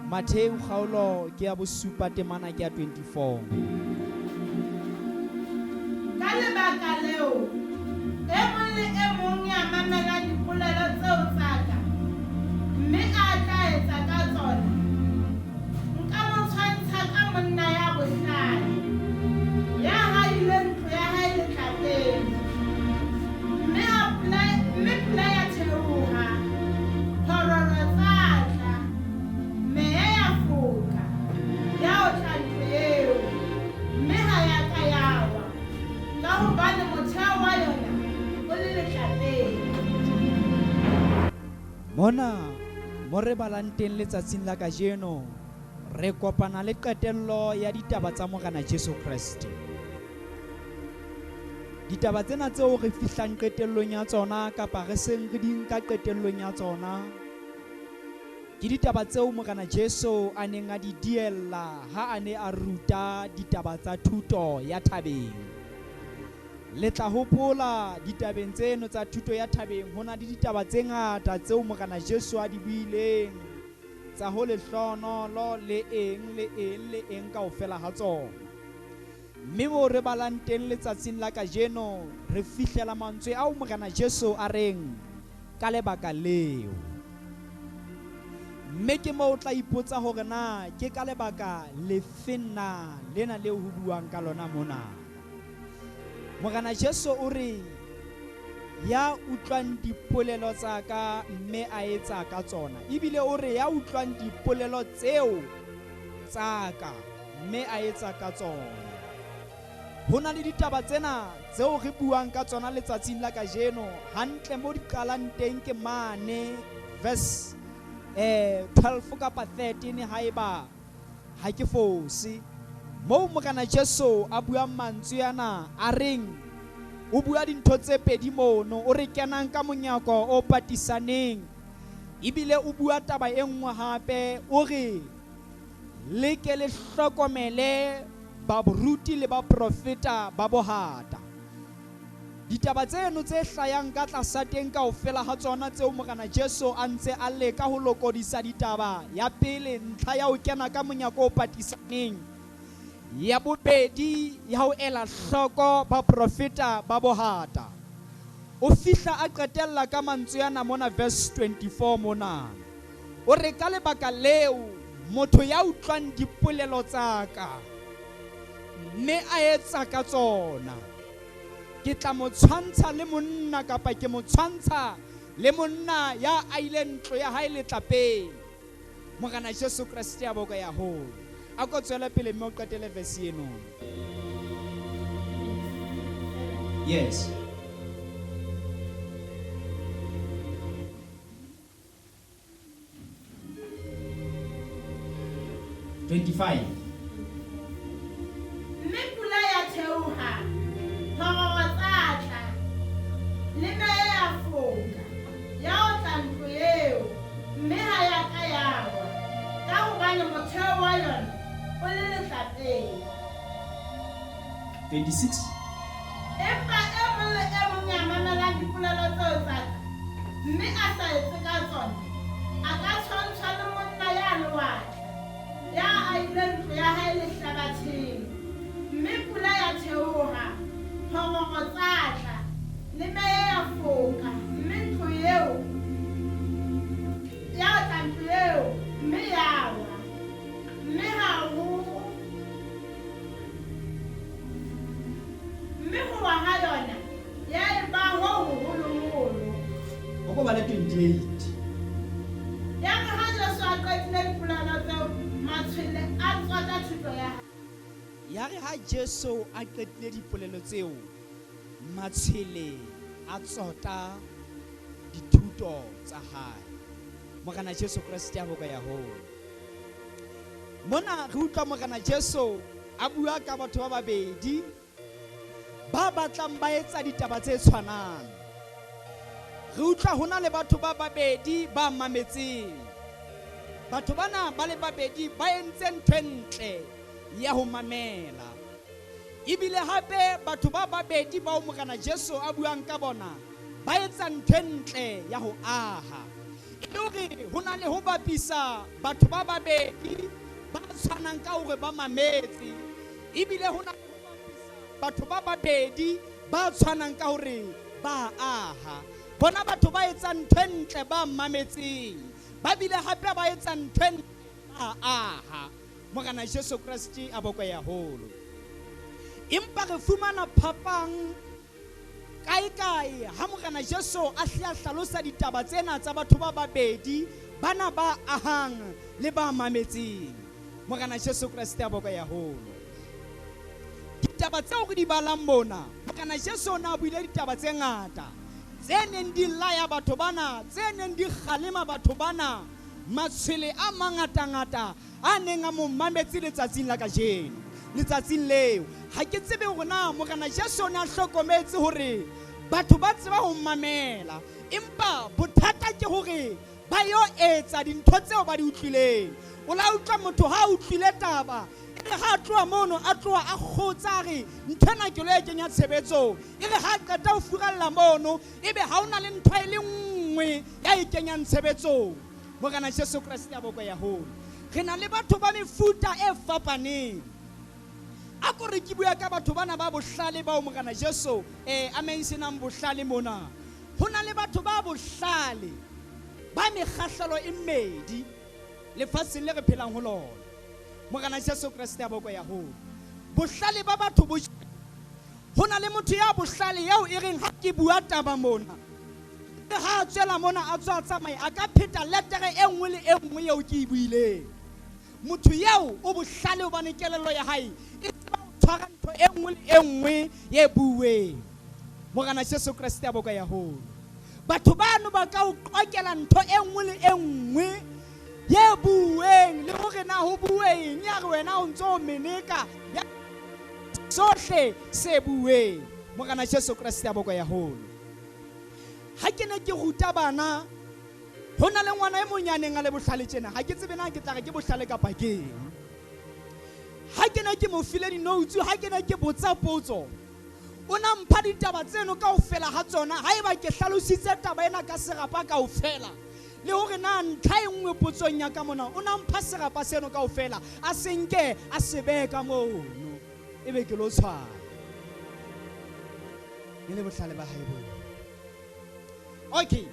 Matheu kgaolo ke ya bosupa temana ke ya 24. Ka lebaka leo, e mong le e mong ya mamelang dipolelo tseo tsa ka, mme a tla etsa ka tsona, nka mo tshwantsha ka monna ya bohlale, ya hahileng ntlo ya hae letlapeng, mme a pula, mme pula ya theoha, phororo tsa tla, meya ya foka, ya otla ntlo eo, mme ha ya ka ya wa, ka hobane motheo wa yona o le letlapeng. Mona mo re balang teng letsatsing la kajeno, re kopana le qetello ya ditaba tsa Morena Jesu Kreste. Ditaba tsena tseo re fihlang qetellong ya tsona kapa re seng re di nka qetellong ya tsona, ke ditaba tseo Morena Jesu a neng a di diella ha a ne a ruta ditaba tsa thuto ya thabeng. Le tla hopola ditabeng tseno tsa thuto ya thabeng ho na le ditaba tse ngata tseo Morena Jesu a di buileng tsa ho lehlohonolo le eng le eng le eng kaofela ha tsona. Mme moo re balang teng letsatsing la kajeno re fihlela mantswe ao Morena Jesu a reng ka lebaka leo. Mme ke moo o tla ipotsa hore na ke ka lebaka lefe na lena leo ho buang ka lona mona. Morena Jesu o re ya utlwang dipolelo tsa ka mme a etsa ka tsona, ebile o re ya utlwang dipolelo tseo tsa ka mme a etsa ka tsona. Ho na le ditaba tsena tseo re buang ka tsona letsatsing la kajeno, hantle mo di qalang teng ke mane verse 12 kapa 13 haeba ha ke fose, moo Morena Jesu a buang mantswe ana a reng o bua dintho tse pedi mono, o re kenang ka monyako o patisaneng, ebile o bua taba e nngwe hape, o re le ke le hlokomele baruti le baprofeta ba bohata. Ditaba tseno tse hlayang ka tlasa teng kaofela ha tsona tseo Morena Jesu a ntse a leka ho lokodisa ditaba, ya pele ntlha ya ho kena ka monyako o patisaneng, ya bobedi ya ho ela hloko baprofeta ba bohata. O fihla a qetella ka mantswe ana mona verse 24 mona. O re ka lebaka leo motho ya utlwang dipolelo tsa ka mme a etsa ka tsona, ke tla mo tshwantsha le monna, kapa ke mo tshwantsha le monna ya aileng ntlo ya hae letlapeng. Morena Jesu Kreste a boka ya hole. A ko tswele pele mme o qetele verse eno. Yes. 25. Mme pula ya theoha, phororo tsa tla, le meya ya foka, ya otla ntlo eo, mme ha ya ka ya wa, ka hobane motheo wa yona o le letlapeng. 26. Empa e mong le e mong ya mamelang dipolelo tseo tsa ka, mme a sa etse ka tsona, a ka tshwantshwa le monna ya lewatla, ya ahileng ntlo ya hae lehlabatheng, mme pula ya theoha, phororo tsa tla, le meya ya foka, mme ntlo eo ya otla ntlo eo, mme ya wa, mme ha ho mme ho wa ha yona ya eba ho hoholoholo. O ko bale 28. Yare ha Jesu a qetile dipolelo tseo, matshwele a tsota thuto ya hae. Yare ha Jesu a qetile dipolelo tseo, matshwele a tsota dithuto tsa hae. Morena Jesu Kreste a boka ya hole. Mona re utlwa Morena Jesu a bua ka batho ba babedi ba batlang ba etsa ditaba tse tshwanang. Re utlwa ho na le batho ba babedi ba mametseng. Batho bana ba le babedi ba entse ntho e ntle ya ho mamela. Ebile hape batho ba babedi bao Morena Jesu a buang ka bona ba etsa ntho e ntle ya ho aha. E le hore ho na le ho bapisa batho ba babedi ba tshwanang ka hore ba mametse, ebile ho na le ho bapisa batho ba babedi ba tshwanang ka hore ba aha. Bona batho ba etsang ntho e ntle ba mametseng, ba bile hape ba etsa ntho e ntle ba aha. Morena Jesu Kreste a bokwe haholo. Empa re fumana phapang kae kae ha Morena Jesu a hle a hlalosa ditaba tsena tsa batho ba babedi bana ba ahang le ba mametseng. Morena Jesu Kreste a bokwe haholo. Ditaba tseo re di balang mona, Morena Jesu o ne a buile ditaba tse ngata tse neng di laya batho bana, tse neng di kgalema batho bana, matshwele a mangatangata a neng a mo mametse letsatsing la kajeno. Letsatsing leo ha ke tsebe hore na Morena Jesu o ne a hlokometse hore batho ba tseba ho mamela, empa bothata ke hore ba yo etsa dintho tseo ba di utlwileng. O la utlwa motho ha a utlwile taba, ere ha a tloha mono a tloha a kgotsa a re ntho ena ke lo e kenya tshebetsong, ere ha a qeta ho furalla mono ebe ha o na le ntho e le nngwe ya e kenyang tshebetsong. Morena Jesu Kreste a bokwe haholo. Re na le batho ba mefuta e fapaneng. A ko re ke bua ka batho bana ba bohlale bao Morena Jesu a mentionang bohlale mona. Ho na le batho ba bohlale ba mekgahlelo e mmedi lefatsheng le re phelang ho lona. Morena Jesu Kreste a bokwe haholo. Bohlale ba batho bo ho na le motho ya bohlale eo e reng ha ke bua taba mona, ha a tswela mona a tswa tsamaya a ka pheta letere e nngwe le e nngwe eo ke e buileng. Motho eo o bohlale hobane kelello ya hae e tseba ho tshwara ntho e nngwe le e nngwe e bueng. Morena Jesu Kreste a bokwe haholo. Batho bano ba ka o qokela ntho e nngwe le e nngwe ye bueng le hore na ho bueng, ya re wena o ntso o meneka ya sohle se bueng. Morena Jesu Kreste a bokwe haholo. Ha ke ne ke ruta bana, ho na le ngwana e monyaneng a le bohlale tjena, ha ke tsebe na ke tla re ke bohlale kapa keng. Ha ke ne ke mo file dinoutsu, ha ke ne ke botsa potso, o na mpha ditaba tseno kaofela ha tsona. Haeba ke hlalositse taba ena ka serapa kaofela, le hore na ntlha e nngwe potsong ya ka mona, o na mpha serapa seno kaofela, a se nke a se behe ka mono, ebe ke lo tshwaya. E le bohlale ba hae boo. Okay.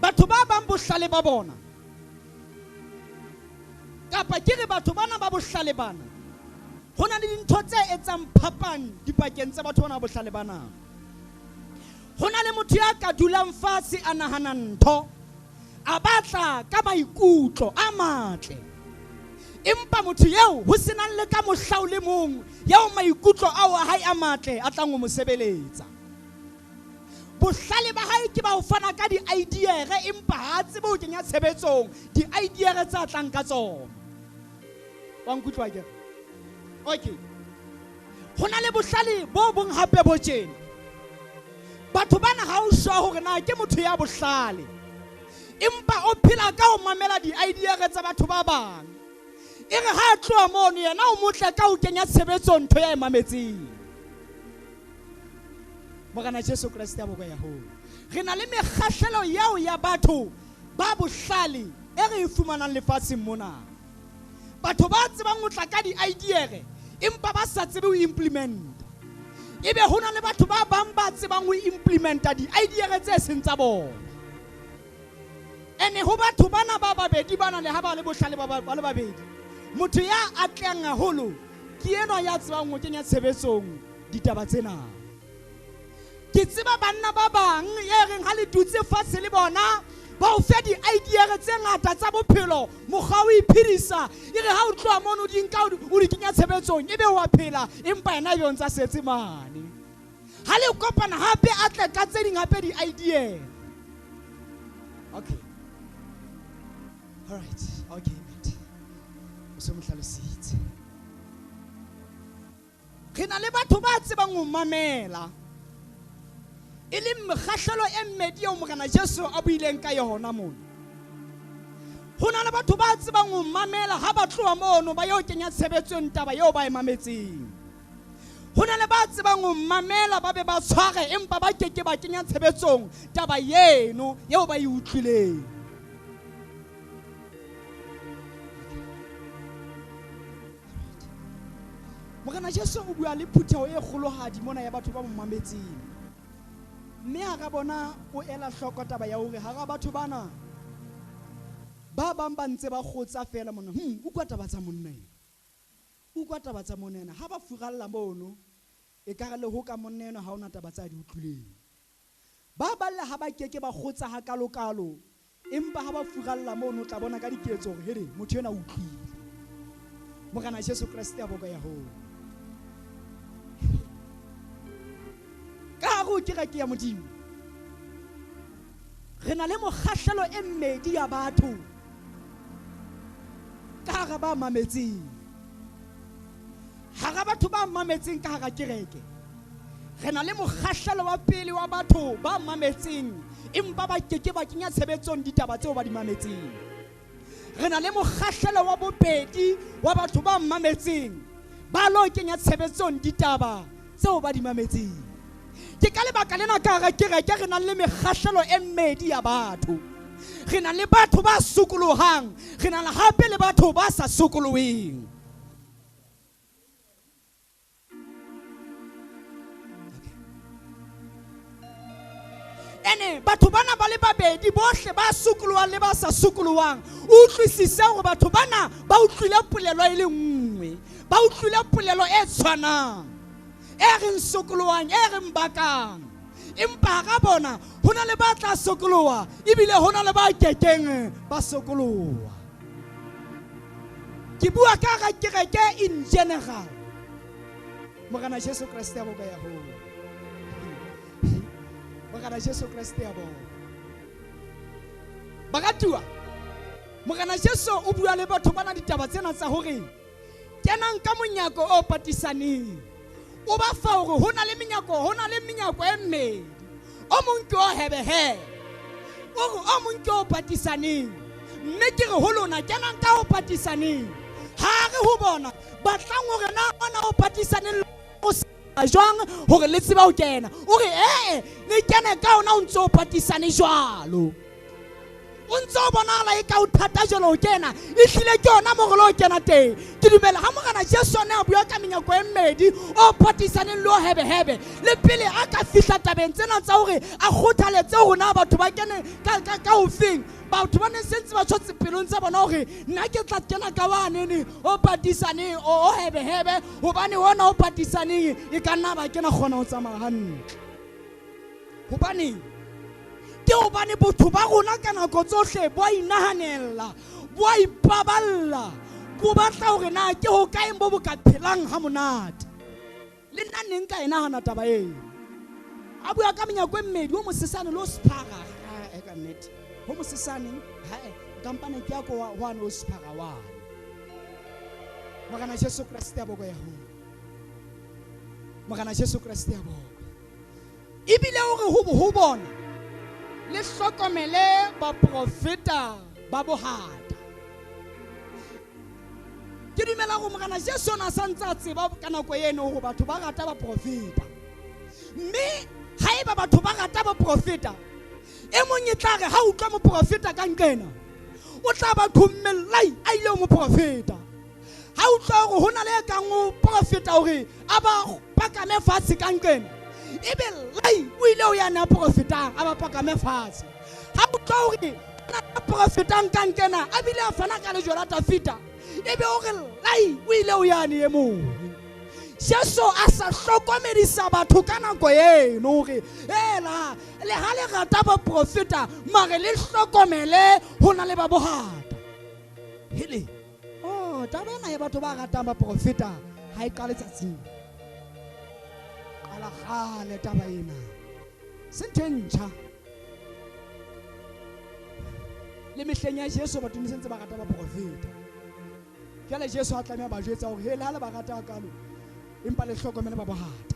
Batho ba bang bohlale ba bona, kapa ke re batho bana ba bohlale bana, ho na le dintho tse etsang phapang dipakeng tsa batho bana ba bohlale bana. Ho na le motho ya ka dulang fatshe a nahana ntho, a batla ka maikutlo a matle, empa motho eo ho senang le ka mohla o le mong eo maikutlo ao a hae a matle a tlang ho mo sebeletsa. Bohlale ba hae ke ba ho fana ka di-idea, empa ha a tsebe ho kenya tshebetsong di-idea tsa tlang ka tsona. Wa nkutlwa akere? Okay. Ho na le bohlale bo bong hape bo tjena. Batho bana ha o shwa hore na ke motho ya bohlale, empa o phela ka ho mamela di-idea tsa batho ba bang. E re ha a tloha mono yena o motle ka ho kenya tshebetsong ntho ya e mametseng. Morena Jesu Kreste a bokwe haholo. Re na le mekgahlelo yeo ya batho ba bohlale e re e fumanang lefatsheng mona. Batho ba tsebang ho tla ka di-idea empa ba sa tsebe ho implementa. Ebe ho na le batho ba bang ba tsebang ho implementa di-idea tse seng tsa bona. Ene ho batho bana ba babedi bana le ha ba le bohlale ba le babedi, motho ya atlehang haholo ke enwa ya tsebang ho kenya tshebetsong ditaba tsena. Ke tseba banna ba bang e reng ha le dutse fatshe le bona ba o fe di-idea tse ngata tsa bophelo, mokgwa o iphedisa, e re ha o tloha mono o di nka o di kenya tshebetsong, ebe wa phela, empa yena ebe o ntsa setse mane. Ha le kopana hape a tle ka tse ding hape di-idea. Okay. All right. Okay, ntate. O se mo hlalositse. Re na le batho ba tsebang ho mamela, e leng mekgahlelo e mmedi eo Morena Jesu a buileng ka yona mona. Ho na le batho ba tsebang ho mamela ha ba tloha mono ba yo kenya tshebetsong taba eo ba e mametseng. Ho na le ba tsebang ho mamela ba be ba tshware empa ba keke ba kenya tshebetsong taba eno eo ba e utlwileng. Morena Jesu o bua le phutheho e kgolohadi mona ya batho ba mo mametseng. Mme hara bona o ela hloko taba ya hore hara batho bana ba bang ba ntse ba kgotsa fela mona. Utlwa taba tsa monna ena. Utlwa taba tsa monna ena. Ha ba furalla mono e ka re le ho ka monna ena ha ona taba tsa di utlwileng. Ba balla ha ba keke ba kgotsa ha kalokalo empa ha ba furalla mono tla bona ka diketso hore here motho ena o utlwile. Morena Jesu Kreste a boka ya ho. Ka hare ho kereke ya Modimo re na le mokgahlelo e mmedi ya batho ka hara ba mametseng. Hara batho ba mametseng ka hara kereke re na le mokgahlelo wa pele wa batho ba mametseng empa ba keke ba kenya tshebetsong ditaba tseo ba di mametseng. Re na le mokgahlelo wa bobedi wa batho ba mametseng ba lo kenya tshebetsong ditaba tseo ba di mametseng. Ke ka lebaka lena ka hara kereke re na le mekgahlelo e mmedi ya batho. Re na le batho ba sokolohang, re na le hape le batho ba sa sokoloheng. Ene batho bana ba le babedi bohle ba sokolohang le ba sa sokolohang, o utlwisise hore batho bana ba utlwile polelo e le nngwe, ba utlwile polelo e tshwanang e reng sokolohang, e reng bakang. Empa hara bona ho na le ba tla sokoloha ebile ho na le ba kekeng ba sokoloha. Ke bua ka hara kereke in general. Morena Jesu Kreste a boka ya ho. Morena Jesu Kreste a boka. Baratuwa, Morena Jesu o bua le batho bana ditaba tsena tsa hore kenang ka monyako o patisaneng. O ba fa hore ho na le menyako, ho na le menyako e mmedi. O mong ke o hebehebe, o re o mong ke o patisaneng. Mme ke re ho lona kenang ka o patisaneng. Ha re ho bona batlang hore na ona o patisaneng o sa jwang hore le tsebe ho kena. O re ee le kene ka ona o ntse o patisane jwalo. O ntse o bonahala e ka o thata jwalo ho kena, ehlile ke yona mo re lo kena teng. Ke dumela ha Morena Jesu a ne a bua ka menyako e mmedi o patisaneng le o hebehebe, le pele a ka fihla tabeng tsena tsa hore a kgothaletse hore na batho ba kene ka hofeng. Batho ba ne sentse ba tshotse pelong tsa bona hore nna ke tla kena ka wanene o patisaneng o hebehebe, hobane ona o patisaneng e ka nna ba kena kgona ho tsamaya hantle. Hobane ke hobane botho ba rona ka nako tsohle bo a inahanella, bo a ipaballa, bo batla hore na ke ho kaeng bo bo ka phelang ha monate. Le nna ne nka e nahana taba eo. A bua ka menyako e mmedi, o mosesane le o sephara. Ha, e ka nnete. Ho mosesane, ha, e, kampane ke ya ko wa wane o sephara wane. Morena Jesu Kreste a boko ya ho. Morena Jesu Kreste a boko. Ebile o re ho bona le hlokomele baprofeta ba bohata. Ke dumela hore Morena Jesu o na sa ntse a tseba ka nako eno hore batho ba rata baprofeta. Mme haeba batho ba rata baprofeta, e mong e tla re ha utlwa moprofeta ka nqena, o tla ba qhommellai a ile ho moprofeta. Ha utlwa hore ho na le e kang o profeta hore a ba pakame fatshe ka nqena, ebe lai o ile ho ya na profetang a ba pakame fatshe. Ha utlwa hore na profetang ka nqena a bile a fana ka lejwe la Tafita, ebe o re lai o ile ho yane e mong. Jesu a sa hlokomedisa batho ka nako eno hore ela le ha le rata baprofeta mare le hlokomele ho na le ba bohata. Hele, oh, taba ena ya batho ba ratang baprofeta ha e qale tsatsing. Qala kgale taba ena. Se ntho e ntjha. Le mehleng ya Jesu batho ne sentse ba rata baprofeta. Jwale Jesu a tlameha ba jwetsa hore hele ha le ba rata hakalo, empa le hlokomele ba bohata.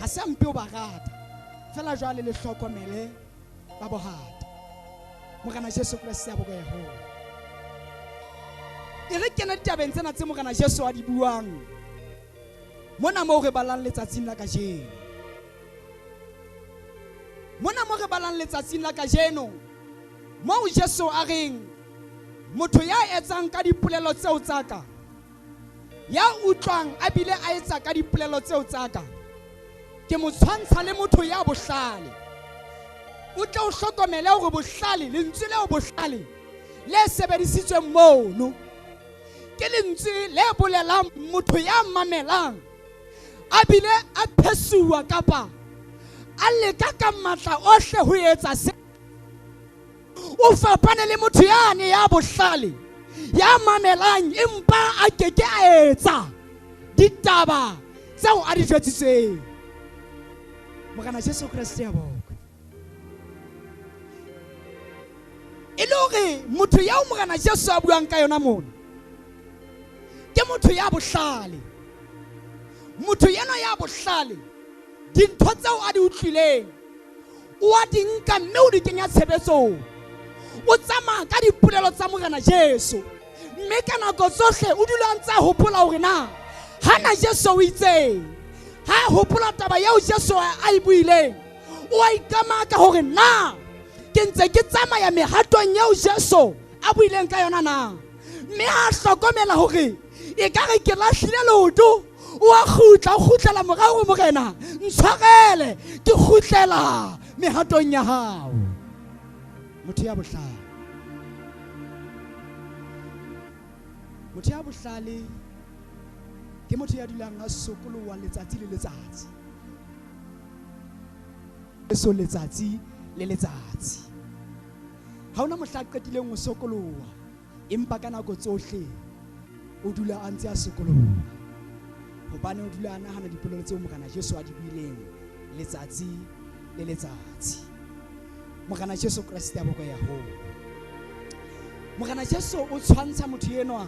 Ha se mpe o ba rata, fela jwale le hlokomele ba bohata. Morena Jesu Kreste a boka ya ho. E re kena ditabeng tsena tse Morena Jesu a di buang. Mona moo re balang letsatsing la kajeno. Mona mo re balang letsatsing la kajeno, moo Jesu a reng motho ya etsang ka dipolelo tseo tsa ka, ya utlwang a bile a etsa ka dipolelo tseo tsa ka, ke mo tshwantsha le motho ya bohlale. O tle o hlokomele hore bohlale, lentswe leo bohlale le sebedisitsweng mono ke lentswe le bolelang motho ya mamelang a bile a phesuwa kapa a leka ka matla ohle ho etsa se. O fapane le motho yane ya bohlale ya mamelang empa a keke a etsa ditaba tseo a di jwetsitsweng. Morena Jesu Kreste ya bokwe. E le hore motho yao Morena Jesu a buang ka yona mona ke motho ya bohlale. Motho yena ya bohlale, dintho tseo a di utlwileng o a di nka mme o di kenya tshebetsong. O tsamaya ka dipolelo tsa Morena Jesu, mme ka nako tsohle o dula a ntse a hopola hore na hana Jesu o itseng. Ha a hopola taba eo Jesu a e buileng, o a ikamaka hore na ke ntse ke tsamaya mehatong eo Jesu a buileng ka yona na. Mme ha a hlokomela hore e ka re ke lahlile leoto, o a kgutla, o kgutlela morao ho Morena, ntshwarele, ke kgutlela mehatong ya hao. Motho ya bohlale, motho ya bohlale ke motho ya dulang a sokoloha letsatsi le letsatsi. So letsatsi le letsatsi ha hona mohla a qetileng ho sokoloha, empa ka nako tsohle o dula a ntse a sokoloha, hobane o dula a nahana dipolelo tseo Morena Jesu a di buileng letsatsi le letsatsi. Morena Jesu Kreste a bokwe haholo. Morena Jesu o tshwantsha motho enwa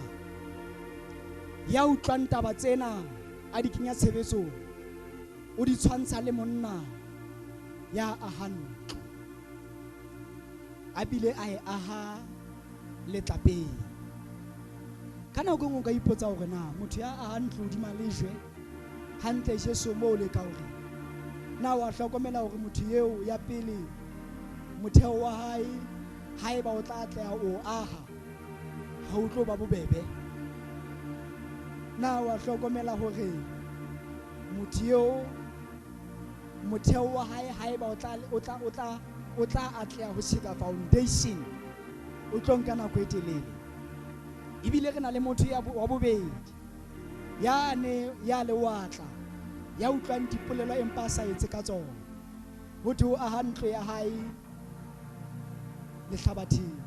ya utlwang taba tsena a di kenya tshebetsong, o di tshwantsha le monna ya ahang ntlo, a bile a e aha letlapeng. Ka nako e nngwe o ka ipotsa hore na motho ya ahang ntlo hodima lejwe hantle Jesu moo le ka hore na wa hlokomela hore motho eo ya pele motheo wa hae haeba o tla atleha o aha ha o tlo ba bobebe. Na wa hlokomela hore motho eo motheo wa hae haeba o tla atleha ho tjheka foundation o tlo nka nako e telele. Ebile re na le motho ya wa bobedi yane ya lewatla ya utlwang dipolelo empa a sa etse ka tsona. Ho thwe o aha ntlo ya hae lehlabatheng.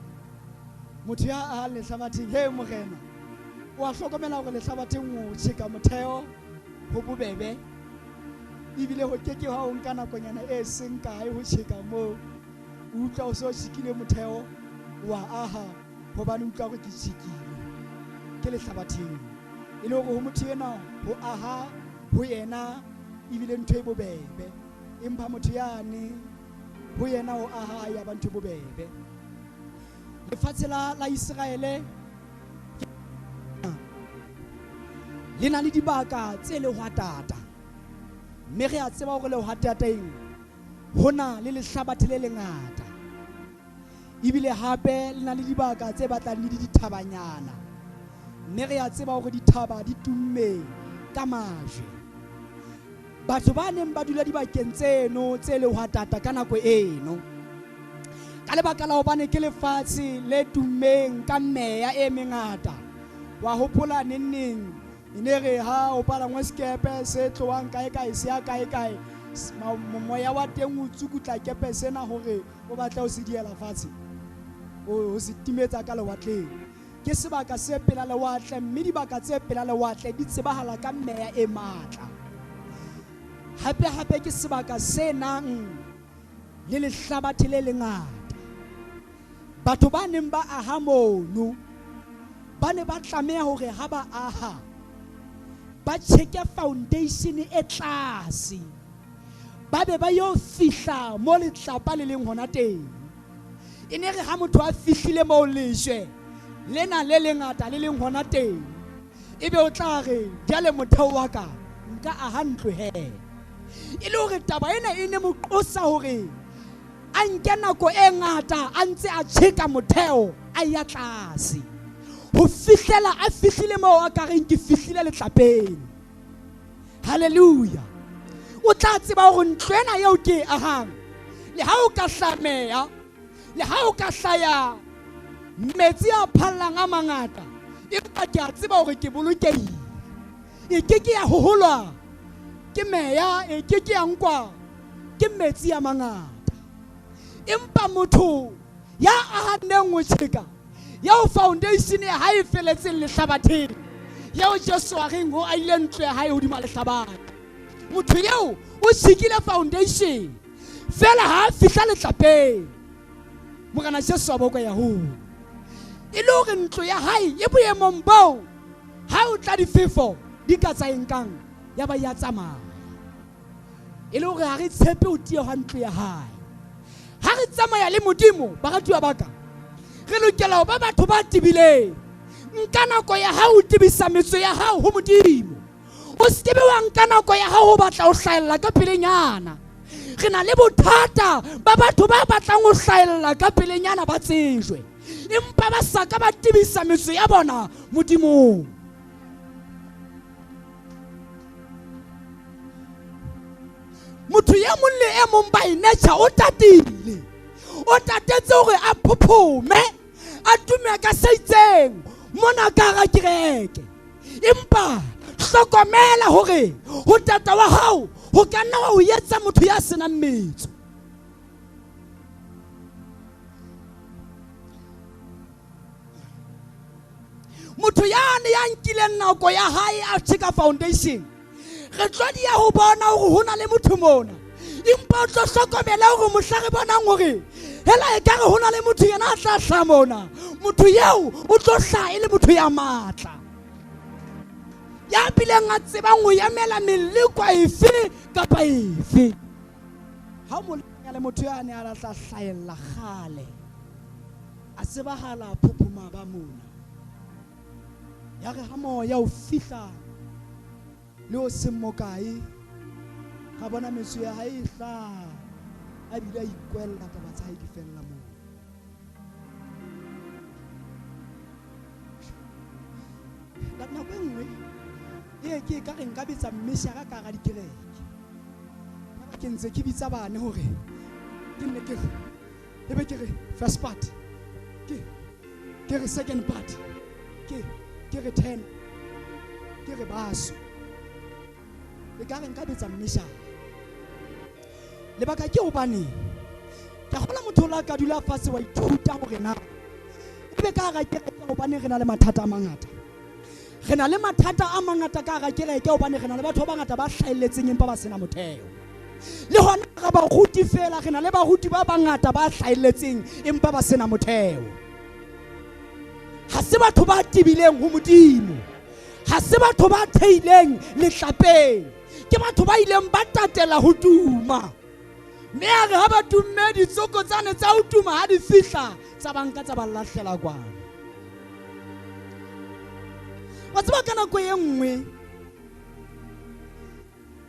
Motho ya ahang lehlabatheng, he Morena, o a hlokomela hore lehlabatheng o tjheka motheo ho bobebe, ebile ho keke ha o nka nakonyana e seng kae ho tjheka moo. O utlwa o so tjhekile motheo, wa aha hobane utlwa hore ke tjhekile ke lehlabatheng. E le hore ho motho enwa ho aha ho yena ebile ntho e bobebe, empa motho yane ho yena ho aha ya ba ntho e bobebe. Lefatshe la Iseraele le na le dibaka tse lehwatata, mme re a tseba hore lehwatateng ho na le lehlabathe le lengata, ebile hape le na le dibaka tse batlang le dithabanyana, mme re a tseba hore dithaba di tumme ka majwe. Batho ba neng ba dula dibakeng tseno tse lehwatata ka nako eno, ka lebaka la hobane ke lefatshe le tummeng ka meya e mengata, wa hopola neng e ne re ha o palangwa sekepe se tlohang kae kae se ya kae kae, moya wa teng o tsukutla kepe sena hore o batla ho se diela fatshe, o se timetsa ka lewatleng. Ke sebaka se pela lewatle, mme dibaka tse pela lewatle di tsebahala ka meya e matla. Hape hape ke sebaka se nang le lehlabathe le lengata. Batho ba neng ba aha mono ba ne ba tlameha hore ha ba aha ba tjheke foundation e tlase, ba be ba yo fihla mo letlapa le leng hona teng. E ne re ha motho a fihlile moo lejwe lena le lengata le leng hona teng, ebe o tla re jwale motheo wa ka Nka aha ntlo he. E le hore taba ena e ne mo qosa hore a nke nako e ngata a ntse a tjheka motheo a ya tlase ho fihlela a fihlile moo a ka reng ke fihlile letlapeng. Hallelujah. O tla tseba hore ntlo ena eo ke e ahang, le ha o ka hlameha, le ha o ka hlaya metsi a phallang a mangata, empa ke a tseba hore ke bolokehile. E ke ke ya hoholwa ke meya, e ke ke ya nkwa ke metsi a mangata. Empa motho ya ahanneng ho tjheka, eo foundation ya hae e feletseng lehlabatheng, eo Jesu a reng o ahile ntlo ya hae hodima lehlabathe, motho eo o tjhekile foundation fela ha a fihla letlapeng. Morena Jesu a bokwe ya hoo. E le hore ntlo ya hae e boemong boo ha o tla difefo di ka tsa enkang ya ba ya tsamaya. E le hore ha re tshepe ho tiya hwa ntlo ya hae. Ha re tsamaya le Modimo, baratuwa ba ka, re lokela ho ba batho ba tebileng. Nka nako ya hao ho tebisa metso ya hao ho Modimo. O se ke be wa nka nako ya hao ho batla ho hlahella ka pelenyana. Re na le bothata ba batho ba batlang ho hlahella ka pelenyana ba tsejwe, empa ba sa ka ba tebisa metso ya bona Modimong. Motho e mong le e mong by nature o tatile, o tatetse hore a phophome, a tume ka se itseng mona ka hara kereke. Empa hlokomela hore ho tata wa hao ho ka nna wa o etsa motho ya senang metso. Motho yane ya nkileng nako ya hae a tjheka foundation, re tlo di ya ho bona hore ho na le motho mona, empa o tlo hlokomela hore mohla re bonang hore hela e ka re ho na le motho yena a tla hlaha mona, motho eo o tlo hlaha e le motho ya matla, ya bileng a tsebang ho emela meleko efe kapa efe. Ha o mo lekanya le motho ya ne a tla hlahella kgale, a tsebahala phophoma ba mona, ya re ha moya o fihla le o seng mokae, ra bona metso ya hae e hlaha, a bile a ikwella taba tsa hae di fella moo. Nako e nngwe e ke ka re nka betsa mmeshara ka hara dikereke, ke ntse ke bitsa bane hore ke nne ke re, ebe ke re first part, ke re second part, ke re 10, ke re baso. E ka re nka betsa mmeshara. Lebaka ke hobane ke a kgolwa motho o la ka dula fatshe wa ithuta hore na ebe ka hara kereke hobane re na le mathata a mangata. Re na le mathata a mangata ka hara kereke hobane re na le batho ba bangata ba hlahelletseng empa ba sena motheo. Le hona ra baruti fela, re na le baruti ba bangata ba hlahelletseng empa ba sena motheo. Ha se batho ba tebileng ho Modimo, ha se batho ba theileng letlapeng, ke batho ba ileng ba tatela ho tuma. Mme a re ha ba tumme, ditsoko tsane tsa ho tuma ha di fihla tsa banka tsa ba lahlela kwana. Wa tseba ka nako e nngwe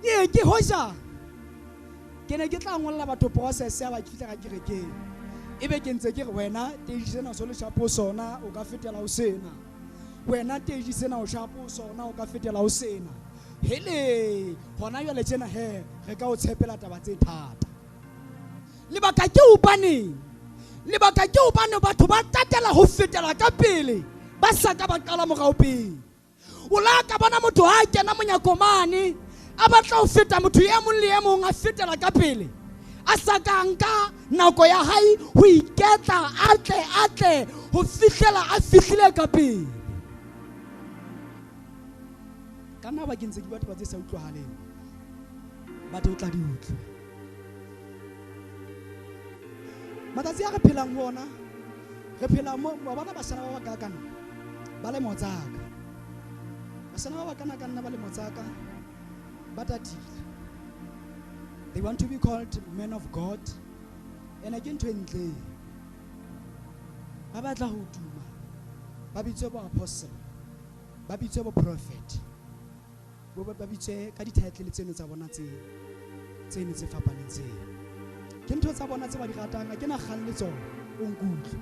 ee ke hoja ke ne ke tla ngolla batho process ya ba ke fihla ka kerekeng, ebe ke ntse ke re wena teji sena so le shapo sona o ka fetela ho sena, wena teji sena o shapo sona o ka fetela ho sena. Hele hona jwale tjena he re ka o tshepela taba tse thata. Lebaka ke hobaneng? Lebaka ke hobane batho ba tatela ho fetela ka pele ba sa ka ba qala morao pele. O la ka bona motho ha a kena monyako mane a batla ho feta motho e mong le e mong a fetela ka pele, a sa ka nka nako ya hae ho iketla a tle a tle ho fihlela a fihlile ka pele. Ka nna ba ke ntse ke bua taba tse sa utlwahaleng, batho o tla di utlwa. Matsatsi a re phelang ho ona, re phela mo, wa bona bashana ba ba ka nna ba le motsaka, bashana ba ba kana ka nna ba le motsaka ba tatile. They want to be called men of God, ene ke ntho e ntle. Ba batla ho tuma, ba bitswe bo apostle, ba bitswe bo prophet, Ba bitswe ka di-title tseno tsa bona tse tseno tse fapaneng tseo. Ke ntho tsa bona tse ba di ratang, ha ke na kgang le tsona, o nkutlwe.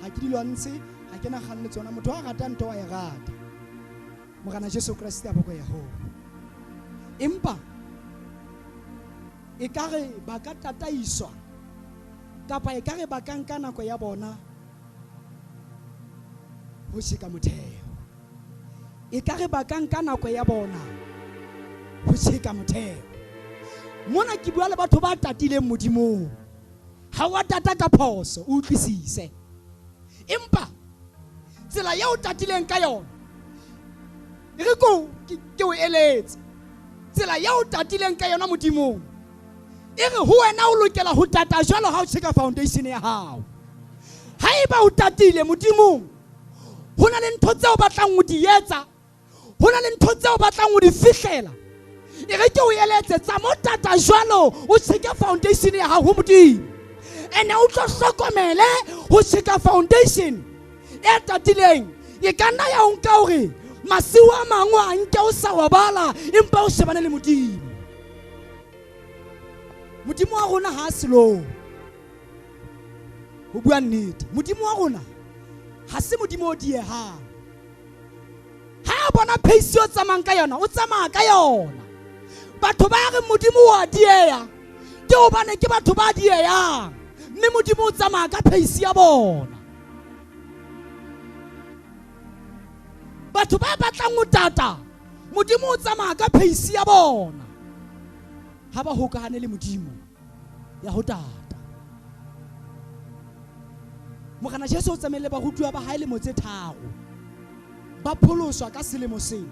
Ha ke di lwantshe, ha ke na kgang le tsona. Motho a ratang ntho wa e rata. Morena Jesu Kreste a bokwe haholo. Empa ekare ba ka tataiswa kapa ekare ba ka nka nako ya bona ho tjheka motheo. Ekare ba ka nka nako ya bona ho tjheka motheo. Mona ke bua le batho ba tatileng Modimong. Ha wa tata ka phoso, o utlwisise. Empa tsela eo o tatileng ka yona, e re ke o eletse. Tsela eo o tatileng ka yona Modimong, e re ho wena o lokela ho tata jwalo ha o tjheka foundation ya hao. Haeba o tatile Modimong, ho na le ntho tseo o batlang ho di etsa, ho na le ntho tseo o batlang ho di fihlela. E re ke o eletse, tsa mo tata jwalo, o tjheke foundation ya hao ho Modimo. Ene o tlo hlokomele ho tjheka foundation e tatileng. E ka nna ya o nka hore masiu a mangwe a nke o sa robala, empa o shebane le Modimo. Modimo wa rona ha a slow. Ho bua nnete, Modimo wa rona ha se Modimo o diehang. Ha a bona pace o tsamayang ka yona, o tsamaya ka yona. Batho ba reng Modimo wa dieha, ke hobane ke batho ba diehang, mme Modimo o tsamaya ka pace ya bona. Batho ba batlang ho tata, Modimo o tsamaya ka pace ya bona. Ha ba hokahane le Modimo ya ho tata. Morena Jesu o tsamaile le barutuwa ba hae lemo tse 3. Ba pholoswa ka selemo sena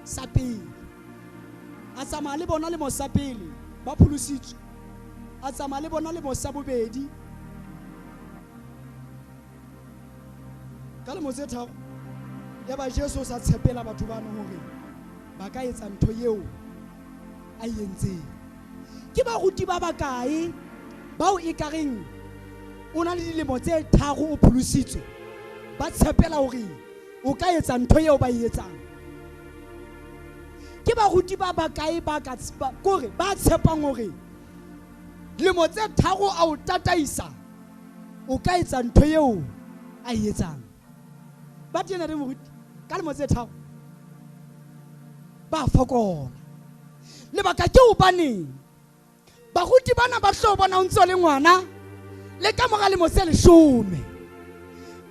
sa pele. A tsamaya le bona lemo sa pele, ba pholositswe. A tsamaya le bona lemo sa bobedi. Ka lemo tse 3, ya ba Jesu o sa tshepela batho bano hore ba ka etsa ntho eo a e entseng. Ke baruti ba bakae bao e ka reng o na le dilemo tse 3 o pholositswe, ba tshepela hore o ka etsa ntho eo ba e etsang? Ke baruti ba bakae ba ka kore ba tshepang hore lemo tse 3 a o tataisa o ka etsa ntho eo a e etsang? Ba tena re moruti ka lemo tse 3 ba fokola. Lebaka ke hobaneng baruti bana ba tlo bona o ntso le ngwana le ka mora lemo tse 10,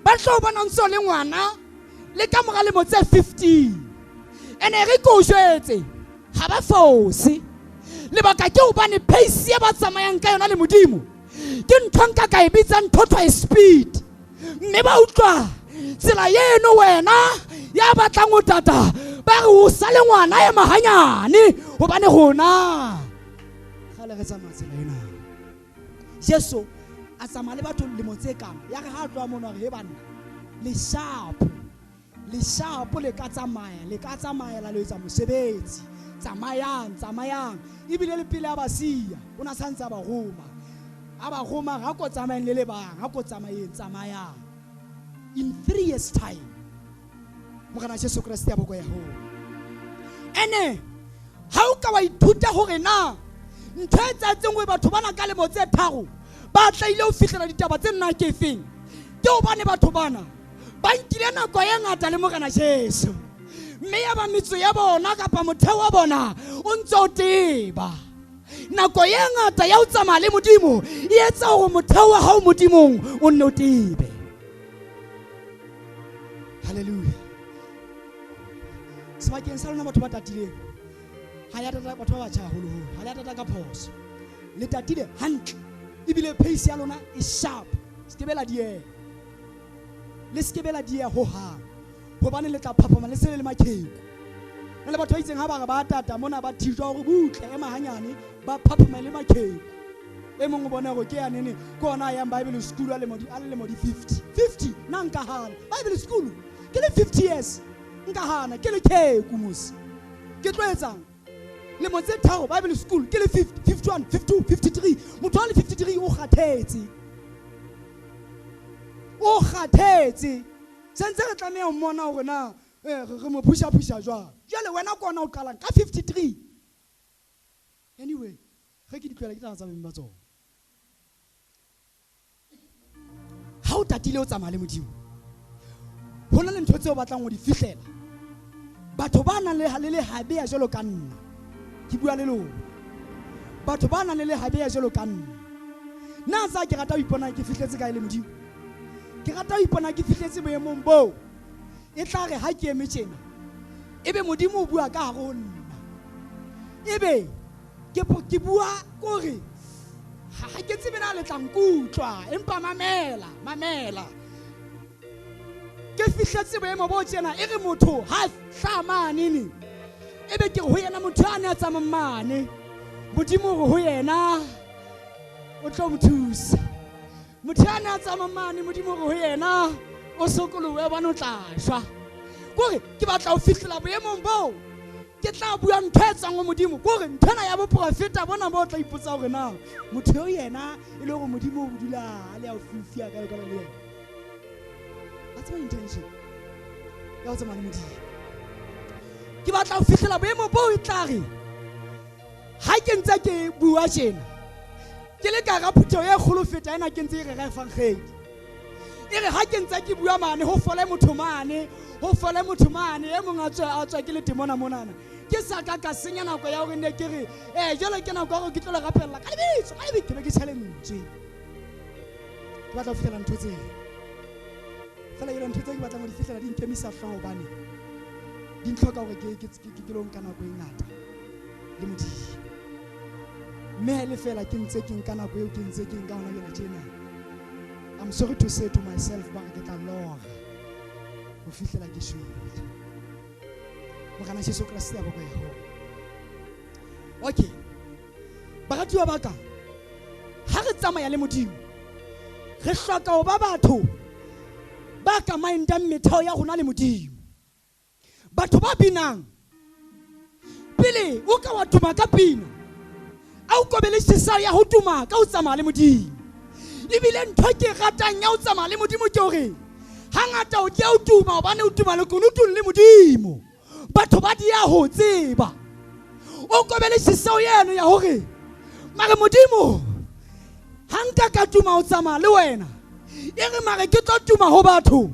ba tlo bona o ntso le ngwana le ka mora lemo tse 15. Ene re ko jwetse ha ba fose. Lebaka ke hobane pace e ba tsamayang ka yona le Modimo ke ntho nka ka e bitsang ntho speed. Mme ba utlwa tsela eno wena ya batlang ho tata, ba re o sa le ngwana e mahanyane, hobane rona kgale re tsamaya tsela ena. Jesu a tsamaya le batho lemo tse kana, ya re ha a tloha mono a re, he banna, leshapo, leshapo le ka tsamaya, le ka tsamaela le etsa mosebetsi. Tsamayang, tsamayang. Ebile le pele a ba siya, o na santse a ba roma. A ba roma, ha ko tsamayeng le le bang, ha ko tsamayeng, tsamayang. In 3 years time, Morena Jesu Kreste a bokwe haholo. Ene ha o ka wa ithuta hore na ntho e etsahetseng hore batho bana ka lemo tse 3 ba tlaile ho fihlela ditaba tse nna ke efeng, ke hobane batho bana ba nkile nako e ngata le Morena Jesu, mme ya ba metso ya bona kapa motheo wa bona o ntse o teba. Nako e ngata ya ho tsamaya le Modimo e etsa hore motheo wa hao Modimong o nne o tebe. Hallelujah. Sebakeng sa lona batho ba tatileng, ha ya tata batho ba batjha haholoholo, ha le ya tata ka phoso. Le tatile hantle, ebile pace ya lona e sharp. Se ke be la dieha. Le se ke be la dieha hohang, hobane le tla phaphama le se le le makheko. Na le batho ba itseng ha ba re ba tata mona ba thijwa hore butle ema hanyane, ba phaphama le makheko. E mong o bona hore ke ya nene, ke ona a yang Bible school a le lemo di 50. 50, nna nka hana. Bible school, ke le 50 years, nka hana, ke le kheku mos. Ke tlo etsang? Lemo tse 3 Bible school, ke le 50, 51, 52, 53. Motho a le 53 o kgathetse. O kgathetse. Sentse re tlameha ho mmona hore na Re mo phusha jwang. Jwale wena ke ona o qalang ka 53. Anyway, ge ke di tlohela ke tla tsa beng ba tsona. Ha o tatile o tsamaya le Modimo, ho na le ntho tseo o batlang ho di fihlela. Batho ba nang le lehabe ya jwalo ka nna, ke bua le lona. Batho ba nang le lehabe ya jwalo ka nna. Nna tsa ke rata ho ipona ke fihletse kae le Modimo. Ke rata ho ipona ke fihletse boemong boo e tla re ha ke eme tjena, ebe Modimo o bua ka hare ho nna. Ebe ke bua kore ha ke tsebe na le tla nkutlwa, empa mamela. Ke fihletse boemo bo tjena, e re motho ha hla mane ne, ebe ke re ho yena motho a ne a tsamayang mane, Modimo o re ho yena o tlo mo thusa. Motho a ne a tsamayang mane, Modimo o re ho yena o sokolohe hobane o tla shwa. Kore ke batla ho fihlela boemong boo ke tla bua ntho e tswang ho Modimo. Kore ntho ena ya boprofeta bona bo tla ipotsa hore na motho eo yena e le hore Modimo o dula a le haufiufi a ka le yena. That's my intention. Ya ho tsamaya le Modimo. Ke batla ho fihlela boemo boo e tla re ha ke ntse ke bua tjena, ke le ka hara phutheho e kgolo feta ena ke ntse e rera evangeli. E re ha ke ntse ke bua mane, ho fole motho mane, ho fole motho mane, e mong a tswa ke le demona monana. Ke sa ka ka senya nako ya hore ne ke re, jwale ke nako ya hore ke tlo le rapella ka lebitso, ka lebitso, ke be ke tjhele lentswe. Ke batla ho fihlela ntho tseo. Fela jwale ntho tseo ke batlang ho di fihlela di nkemisa hlooho hobane di ntlhoka hore ke lo nka nako e ngata le Modimo. Mme ha e le fela ke ntse ke nka nako eo ke ntse ke nka hona jwale tjena. I'm sorry to say to myself ba re ke tla lora ho fihlela ke shwele. Morena Jesu Kreste a bokwe ho. Okay. Baratuwa ba ka, ha re tsamaya le Modimo, re hloka ho ba batho ba ka mindang metheo ya rona le Modimo. Batho ba binang pele o ka wa tuma ka pina, a o kobe le tjhesao ya ho tuma ka ho tsamaya le Modimo. Ebile ntho ke ratang ya ho tsamaya le Modimo ke hore hangata o ke o tuma hobane o tuma lekunutung le Modimo. Batho ba dia ho tseba. O kobe le tjhesao eno ya hore mare Modimo ha nka ka tuma ho tsamaya le wena, e re mare ke tlo tuma ho batho,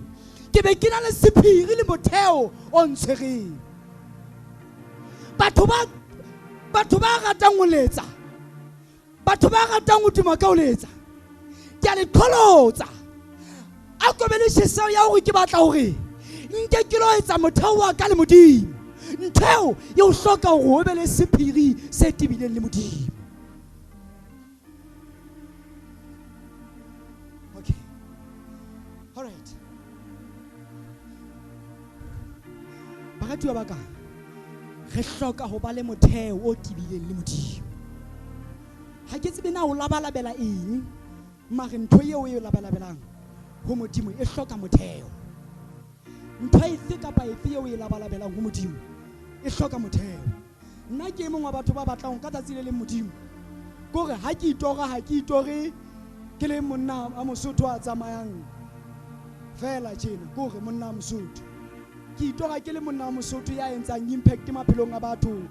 ke be ke na le sephiri le motheo o ntshwereng. Batho ba ratang ho letsa, batho ba ratang ho tuma ka ho letsa, ke a le qholotsa. A kobe le tjheseo ya hore ke batla hore nke ke lo etsa motheo wa ka le Modimo. Ntho eo e o hloka hore o be le sephiri se tebileng le Modimo. Okay. All right. Baratuwa ba ka, re hloka ho ba le motheo o tebileng le Modimo. Ha ke tsebe na o labalabela eng, mare ntho eo e labalabelang ho Modimo e hloka motheo. Ntho efe kapa efe eo e labalabelang ho Modimo e hloka motheo. Nna ke e mong wa batho ba batlang ka tsatsi le leng Modimo. Kore ha ke itora, ha ke itore ke le monna a Mosotho a tsamayang fela tjena, kore monna a Mosotho. Ke itora ke le monna a Mosotho ya entsang impact maphelong a batho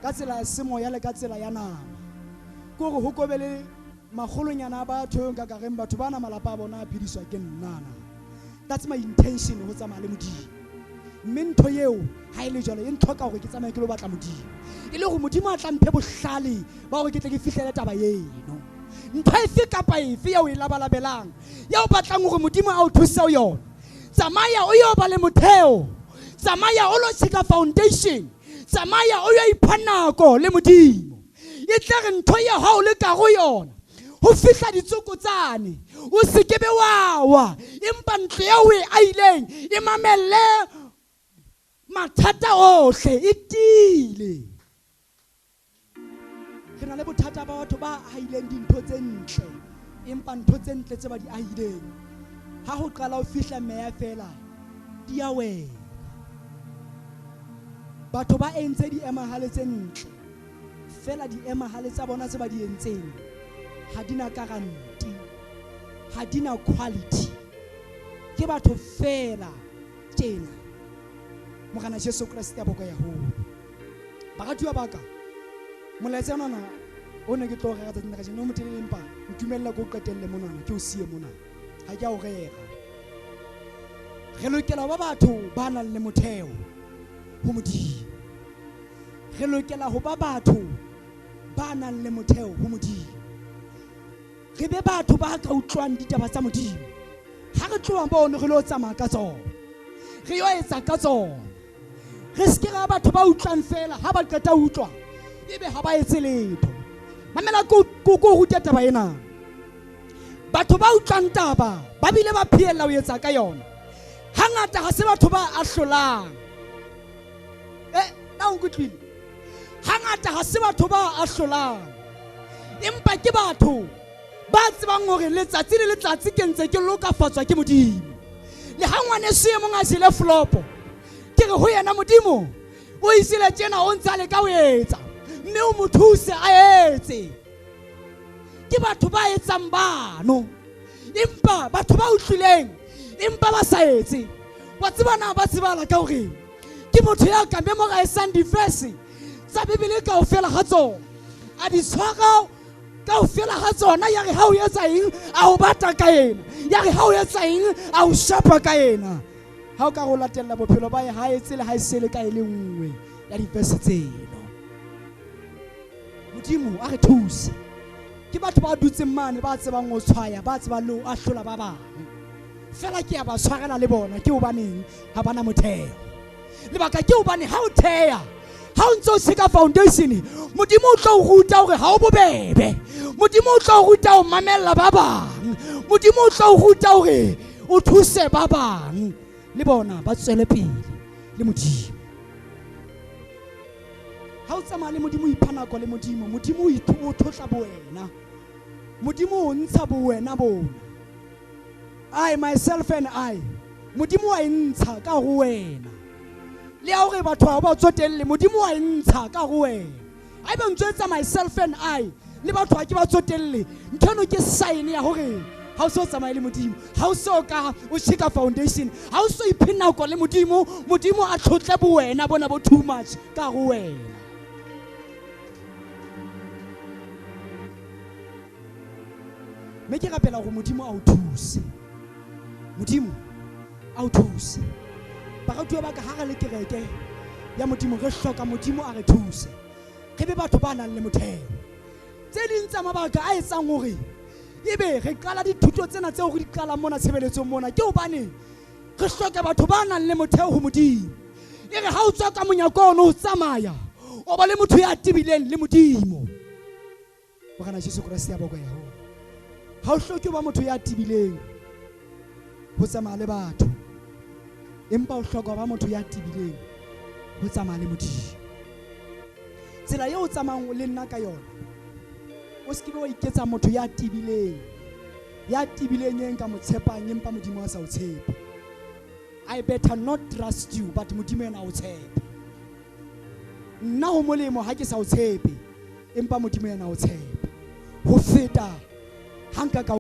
ka tsela ya semoya le ka tsela ya nama. Kore ho kobe le makgolonyana a batho nka ka reng batho bana malapa a bona a phediswa ke nnana. That's my intention ho tsamaya le Modimo. Mme ntho eo ha e le jwalo e ntlhoka hore ke tsamaye ke lo batla Modimo. E le hore Modimo a tla mphe bohlale ba hore ke tle ke fihlele taba eno. Ntho efe kapa efe eo e labalabelang, ya o batlang hore Modimo a o thuse ho yona, tsamaya o yo ba le motheo, tsamaya o lo tsheka foundation, tsamaya o yo ipha nako le Modimo. E tle re ntho ya hao le ka go yona ho fihla ditsokotsane, o se ke be wa wa, empa ntlo eo o e ahileng e mamelle mathata ohle, e tiile. Re na le bothata ba batho ba ahileng dintho tse ntle, empa ntho tse ntle tse ba di ahileng ha ho qala ho fihla meya fela di a wela. Batho ba entse diemahale tse ntle, fela diemahale tsa bona tse ba di entseng ha di na guarantee, ha di na quality. Ke batho fela tjena. Morena Jesu Kreste a boko ya holo. Baratuwa ba ka, molaetsa onana o ne ke tlo rera tsatsing la kajeno o motelele, empa ntumella ke o qetelle monana, ke o siye mona. Ha ke a o rera. Re lokela ho ba batho ba nang le motheo ho Modimo. Re lokela ho ba batho ba nang le motheo ho Modimo. Re be batho ba ka utlwang ditaba tsa Modimo. Ha re tloha mono re lo tsamaya ka tsona, re yo etsa ka tsona. Re se ke ra batho ba utlwang fela, ha ba qeta ho utlwa ebe ha ba etse letho. Mamela ko rute taba ena. Batho ba utlwang taba ba bile ba phehella ho etsa ka yona, hangata ha se batho ba ahlolang. Na o nkutlwile? Hangata ha se batho ba ahlolang, empa ke batho ba tsebang hore letsatsi le letsatsi ke ntse ke lokafatswa ke Modimo. Le ha ngwaneso e mong a jele flopo, ke re ho yena, Modimo o isile tjena, o ntse a leka ho etsa, mme o mo thuse a etse. Ke batho ba etsang bano, empa batho ba utlwileng empa ba sa etse, wa tseba na ba tsebala ka hore ke motho ya ka memorisang difese tsa Bibele kaofela ga tsona, a di tshwara kaofela ga tsona. Ya re ha o etsa eng, a o bata ka ena. Ya re ha o etsa eng, a o shapa ka ena. Ha o ka go latella bophelo ba e ha etse le ha e sele ka e le nngwe ya difese tseno. Modimo a re thuse. Ke batho ba dutseng mane ba tsebang ho tshwaya, ba tsebang le ho ahlola ba bang. Fela ke a ba tshwarela le bona, ke hobaneng ha bana motheo. Lebaka ke hobane ha o theya, ha o ntse o tsheka foundation, Modimo o tlo o ruta hore ha o bobebe. Modimo o tlo o ruta ho mamella ba bang. Modimo o tlo o ruta hore o thuse ba bang, le bona ba tswele pele le Modimo. Ha o tsamaya le Modimo, o ipha nako le Modimo, Modimo o thotla bowena. Modimo o ntsha bowena bona. I, myself and I. Modimo wa e ntsha ka ho wena. Le ya hore batho ha ba tsotelle, Modimo wa e ntsha ka ho wena. Haeba ntse etsa myself and I, le batho ha ke ba tsotelle, ntho eno ke sign ya hore ha o so tsamaye le Modimo, ha o so ka o checka foundation, ha o so iphe nako le Modimo, Modimo a tlhotle bowena bona bo too much ka ho wena. Mme ke rapela hore Modimo a o thuse. Modimo a o thuse. Baratuwa ba ka, ha re le kereke ya Modimo, re hloka Modimo a re thuse. Re be batho ba nang le motheo. Tse ding tsa mabaka a etsang hore ebe re qala dithuto tsena tseo re di qalang mona tshebeletsong mona, ke hobane re hloka batho ba nang le motheo ho Modimo. E re ha o tswa ka monyako ono o tsamaya, o ba le motho ya tebileng le Modimo. Morena Jesu Kreste a bokwe ho. Ha o hloke ho ba motho ya tebileng ho tsamaya le batho, empa o hloka ho ba motho ya tebileng ho tsamaya le Modimo. Tsela eo o tsamayang le nna ka yona, o se ke be wa iketsa motho ya tebileng, ya tebileng e nka mo tshepang empa Modimo a sa o tshepe. I better not trust you, but Modimo yena a o tshepe. Nna ho molemo ha ke sa o tshepe, empa Modimo yena o tshepa, ho feta ha nka ka